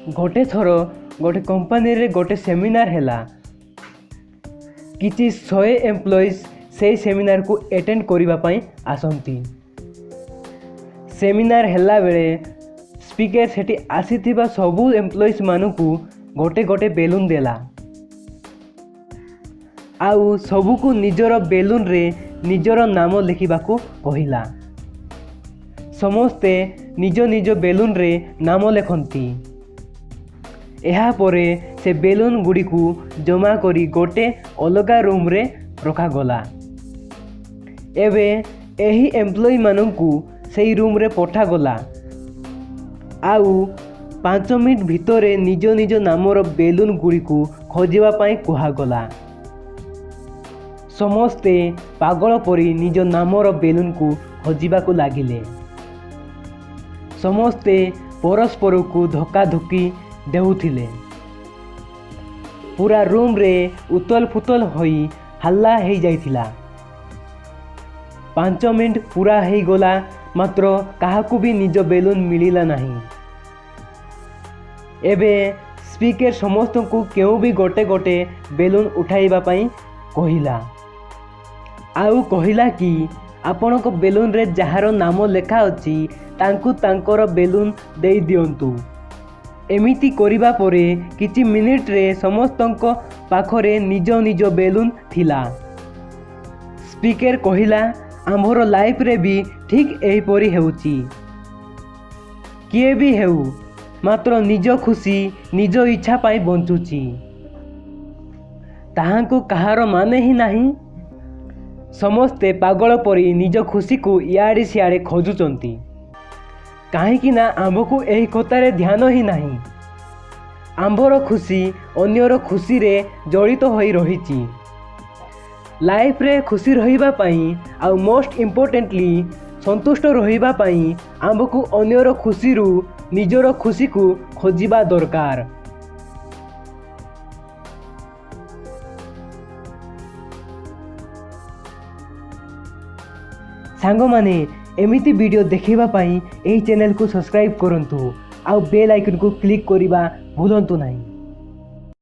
ଗୋଟେ ଥର ଗୋଟେ କମ୍ପାନୀରେ ଗୋଟେ ସେମିନାର ହେଲା। କିଛି 100 ଏମ୍ପ୍ଲୟିଜ୍ ସେଇ ସେମିନାରକୁ ଆଟେଣ୍ଡ କରିବା ପାଇଁ ଆସନ୍ତି। ସେମିନାର ହେଲାବେଳେ ସ୍ପିକର ସେଠି ଆସିଥିବା ସବୁ ଏମ୍ପ୍ଲୟିଜ୍ ମାନଙ୍କୁ ଗୋଟେ ଗୋଟେ ବେଲୁନ୍ ଦେଲା ଆଉ ସବୁକୁ ନିଜର ବେଲୁନ୍ରେ ନିଜର ନାମ ଲେଖିବାକୁ କହିଲା। ସମସ୍ତେ ନିଜ ନିଜ ବେଲୁନ୍ରେ ନାମ ଲେଖନ୍ତି। ଏହାପରେ ସେ ବେଲୁନ୍ ଗୁଡ଼ିକୁ ଜମା କରି ଗୋଟେ ଅଲଗା ରୁମ୍ରେ ରଖାଗଲା। ଏବେ ଏହି ଏମ୍ପ୍ଲୟିମାନଙ୍କୁ ସେଇ ରୁମ୍ରେ ପଠାଗଲା ଆଉ 5 ମିନିଟ୍ ଭିତରେ ନିଜ ନିଜ ନାମର ବେଲୁନ୍ ଗୁଡ଼ିକୁ ଖୋଜିବା ପାଇଁ କୁହାଗଲା। ସମସ୍ତେ ପାଗଳ ପରି ନିଜ ନାମର ବେଲୁନ୍କୁ ଖୋଜିବାକୁ ଲାଗିଲେ। ସମସ୍ତେ ପରସ୍ପରକୁ ଧକ୍କାଧକ୍କି ଦେଉଥିଲେ। ପୁରା ରୁମ୍ରେ ଉଥଲ ପୁଥଲ ହୋଇ ହାଲ୍ଲା ହେଇଯାଇଥିଲା। 5 ମିନିଟ୍ ପୁରା ହେଇଗଲା, ମାତ୍ର କାହାକୁ ବି ନିଜ ବେଲୁନ୍ ମିଳିଲା ନାହିଁ। ଏବେ ସ୍ପିକର ସମସ୍ତଙ୍କୁ କେଉଁ ବି ଗୋଟେ ଗୋଟେ ବେଲୁନ୍ ଉଠାଇବା ପାଇଁ କହିଲା ଆଉ କହିଲା କି ଆପଣଙ୍କ ବେଲୁନ୍ରେ ଯାହାର ନାମ ଲେଖା ଅଛି, ତାଙ୍କୁ ତାଙ୍କର ବେଲୁନ୍ ଦେଇଦିଅନ୍ତୁ। ଏମିତି କରିବା ପରେ କିଛି ମିନିଟ୍ରେ ସମସ୍ତଙ୍କ ପାଖରେ ନିଜ ନିଜ ବେଲୁନ୍ ଥିଲା। ସ୍ପିକର କହିଲା, ଆମ୍ଭର ଲାଇଫରେ ବି ଠିକ୍ ଏହିପରି ହେଉଛି। କିଏ ବି ହେଉ, ମାତ୍ର ନିଜ ଖୁସି, ନିଜ ଇଚ୍ଛା ପାଇଁ ବଞ୍ଚୁଛି। ତାହାଙ୍କୁ କାହାର ମାନେ ହିଁ ନାହିଁ। ସମସ୍ତେ ପାଗଳ ପରି ନିଜ ଖୁସିକୁ ଇଆଡ଼େ ସିଆଡ଼େ ଖୋଜୁଛନ୍ତି, କାହିଁକି ନା ଆମ୍ଭକୁ ଏହି କଥାରେ ଧ୍ୟାନ ହିଁ ନାହିଁ। ଆମ୍ଭର ଖୁସି ଅନ୍ୟର ଖୁସିରେ ଜଡ଼ିତ ହୋଇ ରହିଛି। ଲାଇଫରେ ଖୁସି ରହିବା ପାଇଁ ଆଉ ମୋଷ୍ଟ ଇମ୍ପୋର୍ଟାଣ୍ଟଲି ସନ୍ତୁଷ୍ଟ ରହିବା ପାଇଁ ଆମ୍ଭକୁ ଅନ୍ୟର ଖୁସିରୁ ନିଜର ଖୁସିକୁ ଖୋଜିବା ଦରକାର। ସାଙ୍ଗମାନେ, ଏମିତି ଭିଡ଼ିଓ ଦେଖିବା ପାଇଁ ଏହି ଚ୍ୟାନେଲକୁ ସବସ୍କ୍ରାଇବ୍ କରନ୍ତୁ ଆଉ ବେଲ୍ ଆଇକନ୍କୁ କ୍ଲିକ୍ କରିବା ଭୁଲନ୍ତୁ ନାହିଁ।